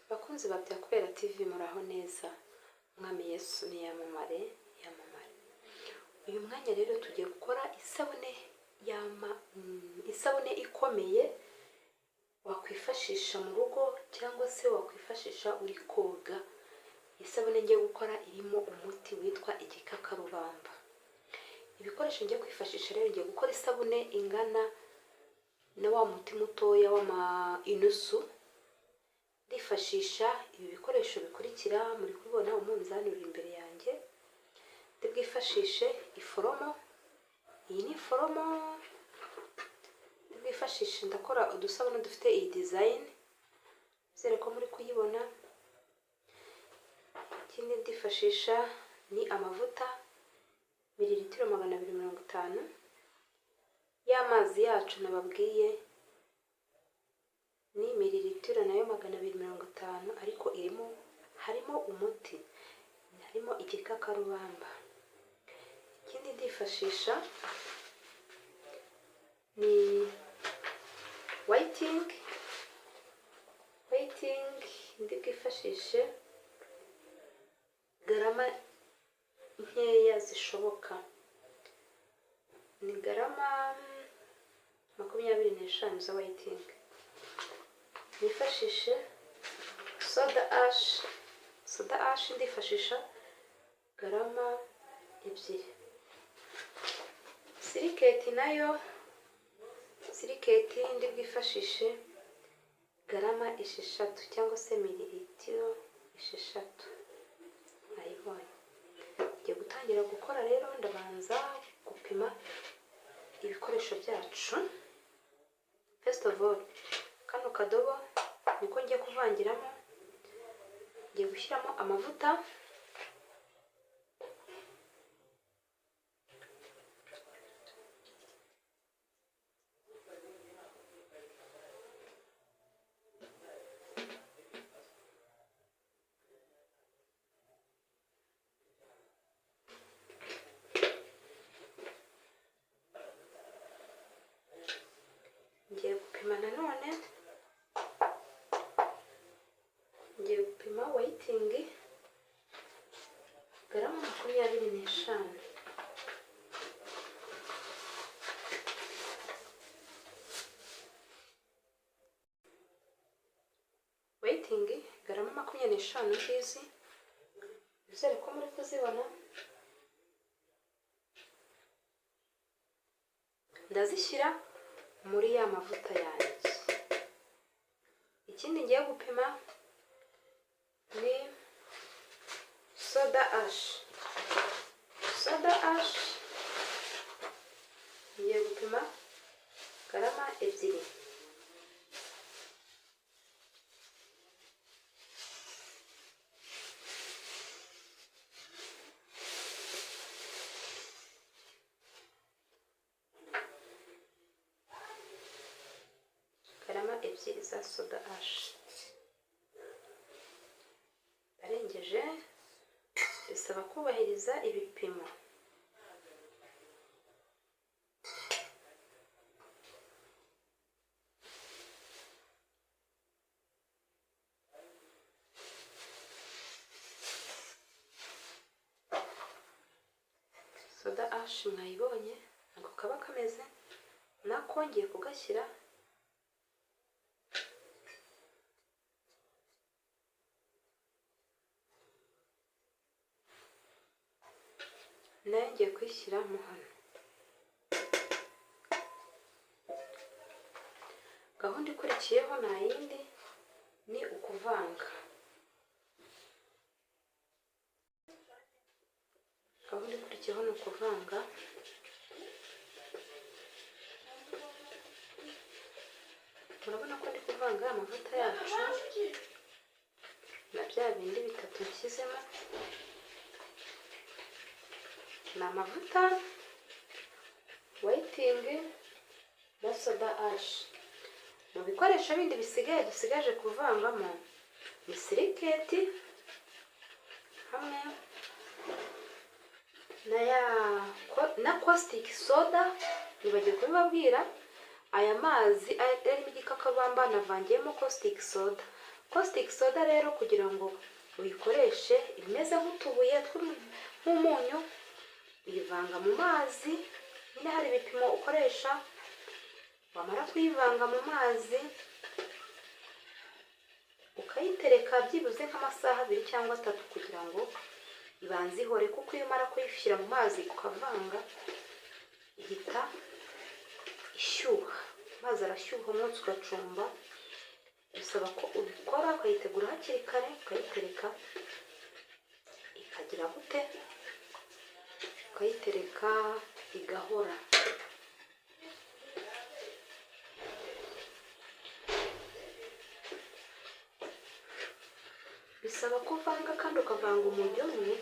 Bakunzi ba Byakubera TV, muraho neza? Umwami Yesu niyamamare, yamamare. Uyu mwanya rero tugiye gukora isabune yama, isabune ikomeye wakwifashisha mu rugo cyangwa se wakwifashisha uri koga. Isabune ngiye gukora irimo umuti witwa igikakarubamba. Ibikoresho ngiye kwifashisha rero, ngiye gukora isabune ingana na wa muti mutoya w'ama inusu. Ndifashisha ibi bikoresho bikurikira. Muri kubibona, umunzani uri imbere yanjye. Ndibwifashishe iforomo, iyi ni iforomo ndibwifashishe. Ndakora udusabune dufite iyi design, nizere ko muri kuyibona. Ikindi ndifashisha ni amavuta mililitiro 250 y'amazi yacu nababwiye, ni mililitiro nayo 250, ariko irimo, harimo umuti, harimo igikakarubamba. Ikindi ndifashisha ni whitening. Whitening ndi bwifashishe garama nkeya zishoboka, ni garama 25 za whitening. Nifashishe soda ash. Soda ash ndifashisha garama 2. Silicate nayo, silicate ndi bwifashishe garama 6 cyangwa se mililitiro 6. Mwayibonye. Ngiye gutangira gukora rero, ndabanza gupima ibikoresho byacu. First of all, kano kadobo niko ngiye kuvangiramo. Ngiye gushyiramo amavuta, ngiye gupima nanone, ngiye gupima whitening garama 25. Whitening garama 25 ngizi, nizere ko muri kuzibona. Ndazishyira muri ya mavuta yanjye. Ikindi ngiye gupima ni soda ash. Soda ash ngiye gupima garama 2. Garama 2 za soda ash arengeje, bisaba kubahiriza ibipimo. Soda ash mwayibonye ntabwo kaba kameze, nako ngiye kugashyira. Nayo ngiye kuyishyira mo hano. Gahunda ikurikiyeho nta yindi, ni ukuvanga. Gahunda ikurikiyeho ni ukuvanga. Murabona ko ndi kuvanga amavuta yacu na bya bindi bitatu nshyizemo, ni amavuta, whitening na soda ash. Mu bikoresho bindi bisigaye dusigaje kuvangamo ni silicate hamwe na ya na caustic soda. Nibagiwe kubibabwira, aya mazi arimo igikakarubamba navangiyemo caustic soda. Caustic soda rero kugira ngo uyikoreshe imeze nk'utubuye nk'umunyu, uyivanga mu mazi, nyine hari ibipimo ukoresha. Wamara kuyivanga mu mazi ukayitereka byibuze nk'amasaha 2 cyangwa 3 kugira ngo ibanze ihore, kuko iyo umara kuyishyira mu mazi ukavanga ihita ishyuha, amazi arashyuha umwotsi ugacumba. Bisaba ko ubikora ukayitegura hakiri kare, ukayitereka ikagira gute, ukayitereka igahora. Bisaba ko uvanga kandi ukavanga umujyo umwe.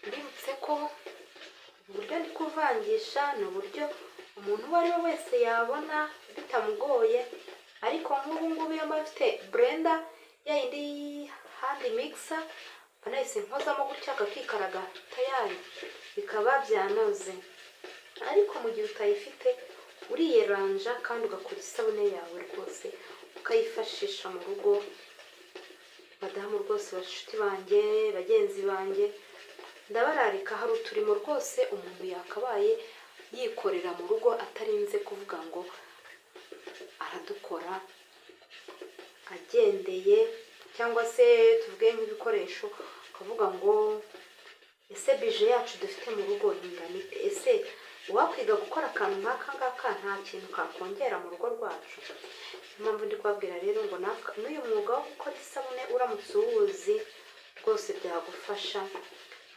Mbibutse ko uburyo ndi kuvangisha ni uburyo umuntu uwo ari we wese yabona bitamugoye, ariko nk'ubu ngubu iyo mba mfite blender ya yindi hand mixer, mba nahise nkozamo gutya kakikaraga tayari bikaba byanoze. Ariko mu gihe utayifite uriyeranja kandi ugakora isabune yawe rwose ukayifashisha mu rugo. Badamu rwose, bashuti banjye, bagenzi banjye, ndabararika, hari uturimo rwose umuntu yakabaye yikorera mu rugo atarinze kuvuga ngo aradukora agendeye, cyangwa se tuvuge nk'ibikoresho ukavuga ngo ese bije yacu dufite mu rugo ingana ite, ese uwakwiga gukora akantu nk'aka ngaka nta kintu kakongera mu rugo rwacu. Impamvu ndi kubabwira rero ngo n'uyu mwuga wo gukora isabune uramutse uwuzi rwose byagufasha.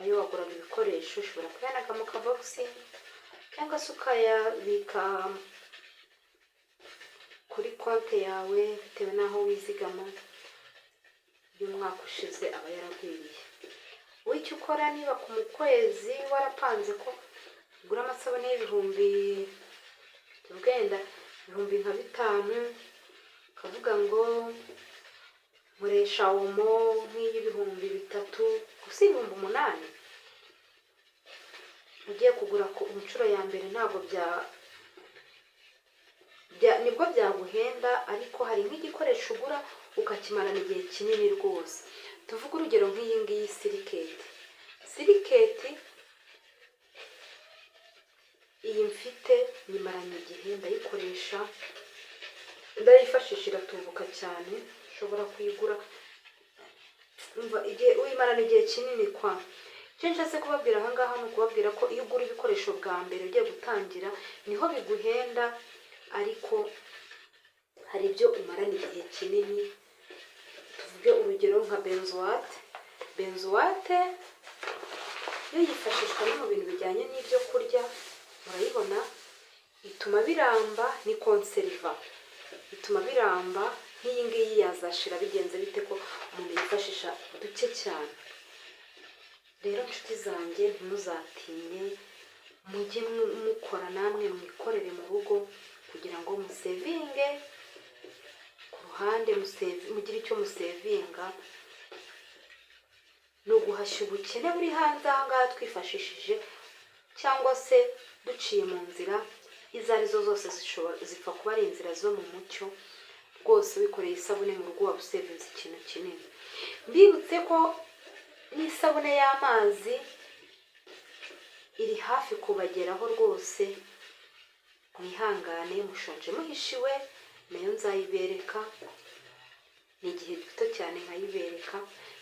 Ayo waguraga ibikoresho ushobora kuyanaga mu kabogisi cyangwa se ukayabika kuri konti yawe bitewe n'aho wizigama. Iyo umwaka ushize aba yaragwiriye. Wowe icyo ukora niba ku kwezi warapanze ko ugura amasabune y'ibihumbi wenda ibihumbi nka 5, ukavuga ngo nkoresha omo nk'iy'ibihumbi 3, gusa 8,000 ugiye kugura ku nshuro ya mbere ntabwo nibwo byaguhenda, ariko hari nk'igikoresho ugura ukakimarana igihe kinini rwose. Tuvuge urugero nk'iyi ngiyi siriketi. Siriketi iyi mfite nyimaranye igihe, ndayikoresha, ndayifashisha, iratubuka cyane, ushobora kuyigura umva igihe uyimarana igihe kinini kwa. Icyo nshatse kubabwira aha ngaha ni ukubabwira ko iyo ugura ibikoresho bwa mbere ugiye gutangira niho biguhenda, ariko hari ibyo umarana igihe kinini. Tuvuge urugero nka benzoate. Benzoate yo yifashishwa no mu bintu bijyanye n'ibyo kurya, murayibona ituma biramba, ni konseriva ituma biramba. Nk'iyi ngiyi yazashira bigenze bite ko umuntu yifashisha duke cyane. Rero nshuti zanjye ntimuzatinye, mujye mukora namwe mwikorere mu rugo kugira ngo musevinge ku ruhande, mugire icyo musevinga. Ni uguhashya ubukene buri hanze aha ngaha twifashishije cyangwa se duciye mu nzira izo arizo zose zipfa kuba ari inzira zo mu mucyo. Rwose wikoreye isabune mu rugo waba usevinze ikintu kinini. Mbibutse ko n'isabune y'amazi iri hafi kubageraho rwose, mwihangane, mushonje muhishiwe, nayo nzayibereka, ni igihe gito cyane nkayibereka.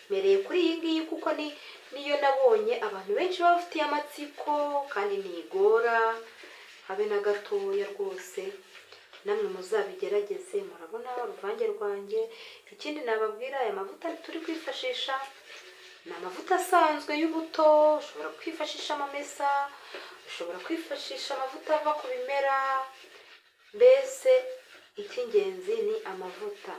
Mpereye kuri iyi ngiyi kuko niyo nabonye abantu benshi baba bafitiye amatsiko kandi ntigora habe na gatoya rwose. Namwe muzabigerageze, murabona uruvange rwanjye. Ikindi nababwira, aya mavuta turi kwifashisha ni amavuta asanzwe y'ubuto, ushobora kwifashisha amamesa, ushobora kwifashisha amavuta ava ku bimera, mbese icy'ingenzi ni amavuta.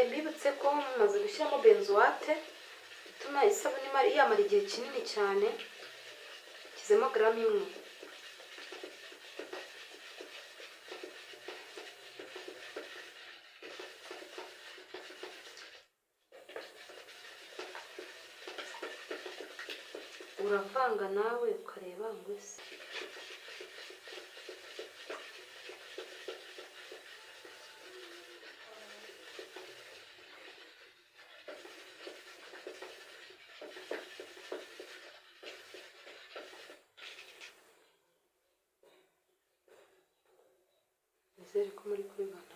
Mbibutse ko mumaze gushyiramo benzoate ituma isabune yamara igihe kinini cyane. Nshyizemo garama 1. Uravanga nawe ukareba ngo ese nizere ko muri kubibona.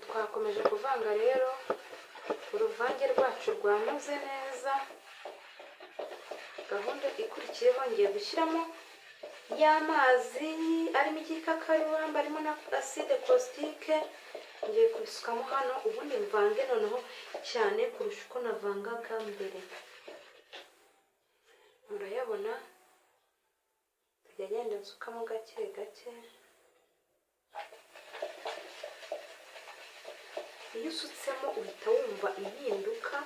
Twakomeje kuvanga rero, uruvange rwacu rwanoze neza. Gahunda ikurikiyeho, ngiye gushyiramo y'amazi arimo igikakarubamba, arimo na acide caustique. Ngiye kubisukamo hano, ubundi mvange noneho cyane kurusha uko navangaga mbere. Murayabona, tujya agenda nsukamo gake gake. Iyo usutsemo uhita wumva impinduka,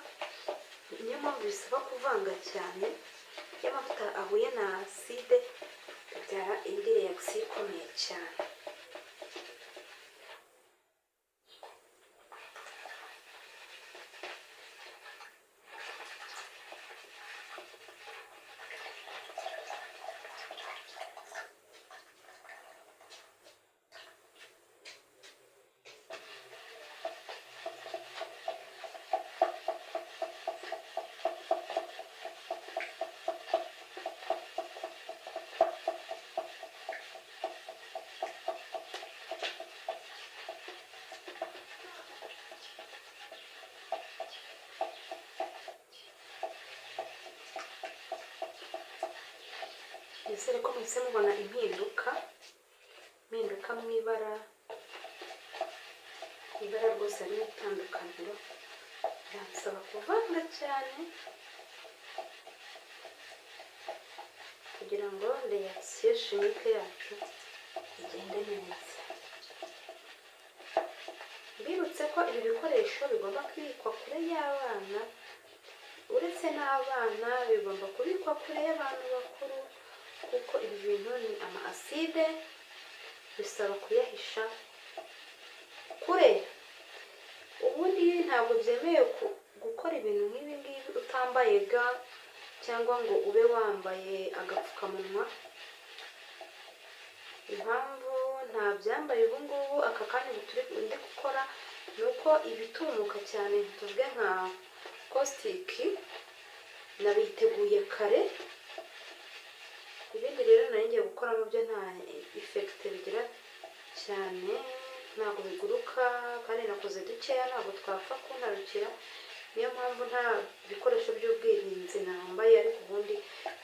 niyo mpamvu bisaba kuvanga cyane. Iyo amavuta ahuye na acide bibyara indi reaction ikomeye cyane. Nizere ko muhise mubona impinduka mu ibara, ibara rwose harimo itandukaniro. Biransaba kuvanga cyane kugira ngo reaction chimique yacu igende neza. Mbibutse ko ibi bikoresho bigomba kubikwa kure y'abana, uretse n'abana bigomba kubikwa kure y'abantu bakuru, kuko ibi bintu ni ama acide, bisaba kuyahisha kure. Ubundi ntabwo byemewe gukora ibintu nk'ibi ngibi utambaye ga cyangwa ngo ube wambaye agapfukamunwa. Impamvu nta byambaye ubu ngubu aka kanya ndi gukora ni uko ibitumuka cyane, tuvuge nka caustic, nabiteguye kare. Ibindi rero nari ngiye gukoramo byo nta effect bigira cyane, ntabwo biguruka, kandi nakoze dukeya ntabwo twapfa kuntarukira. Niyo mpamvu nta bikoresho by'ubwirinzi nambaye, ariko ubundi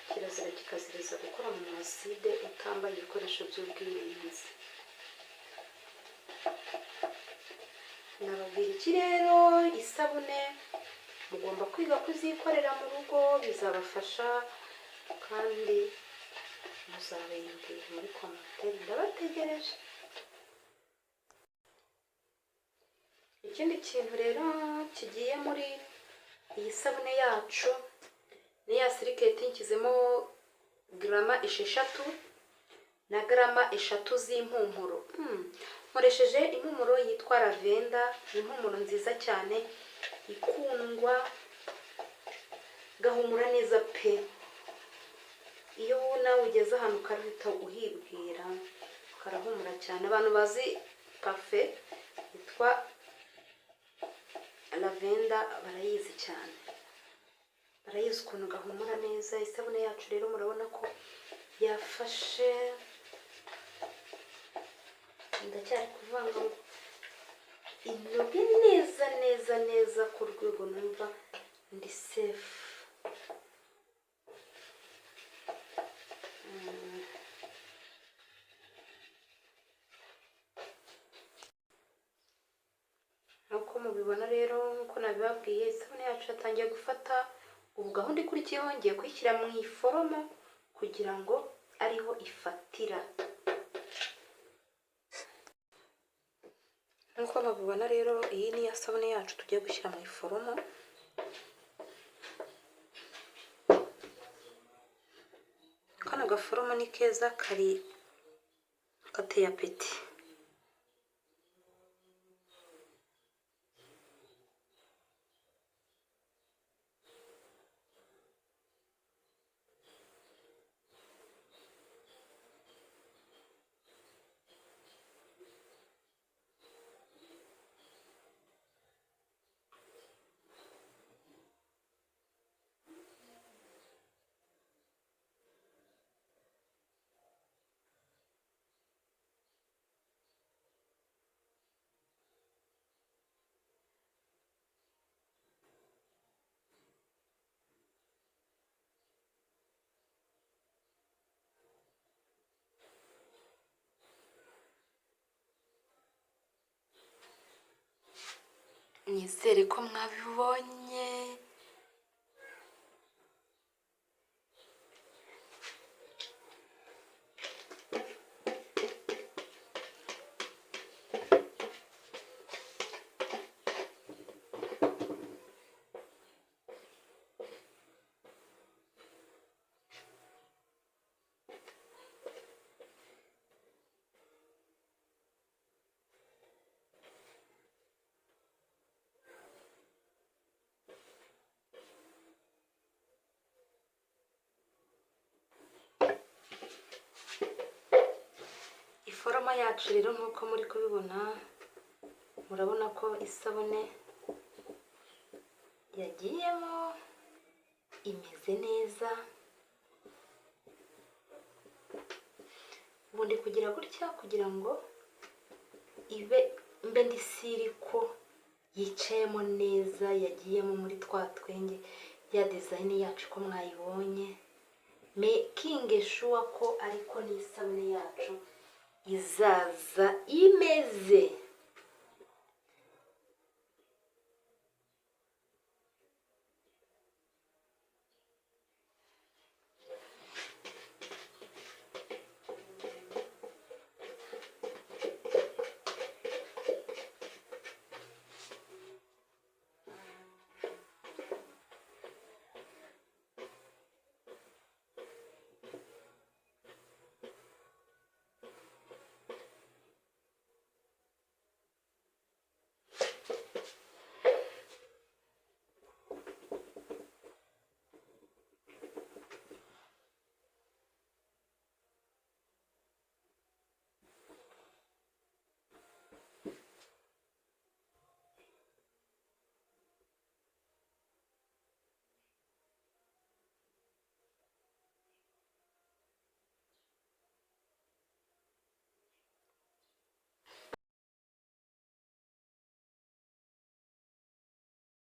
kirazira kikaziriza gukora mu acide utambaye ibikoresho by'ubwirinzi. Nababwira iki rero, isabune mugomba kwiga kuzikorera mu rugo, bizabafasha kandi muzabimbwira muri commentaire, ndabategereje. Ikindi kintu rero kigiye muri iyi sabune yacu ni ya silicate. Nshyizemo garama 6 na garama 3 z'impumuro. Nkoresheje impumuro yitwa lavender, ni impumuro nziza cyane ikundwa, gahumura neza pe. Iyo nawe ugeze ahantu ukarahita uhibwira, karahumura cyane. Abantu bazi pafe yitwa lavender barayizi cyane, barayizi ukuntu gahumura neza. Isabune yacu rero murabona ko yafashe, ndacyari kuvanga ngo inoge neza neza neza ku rwego numva ndi safe. Nk'uko mubibona rero, nk'uko nabibabwiye, isabune yacu Yacu yatangiye gufata. Ubu gahunda ikurikiyeho, ngiye kuyishyira mu iforomo kugira ngo ariho ifatira. Nk'uko mubibona rero, iyi ni ya sabune yacu tugiye gushyira mu iforomo. Kano gaforomo ni keza, kari gateye appétit. Nizere ko mwabibonye. Iforoma yacu rero, nk'uko muri kubibona, murabona ko isabune yagiyemo, imeze neza. Ubu ndi kugira gutya kugira ngo ibe mbe ndi sûr ko yicayemo neza, yagiyemo muri twa twenge. Ya design yacu ko mwayibonye, making sure ko ariko n'isabune yacu izaza imeze.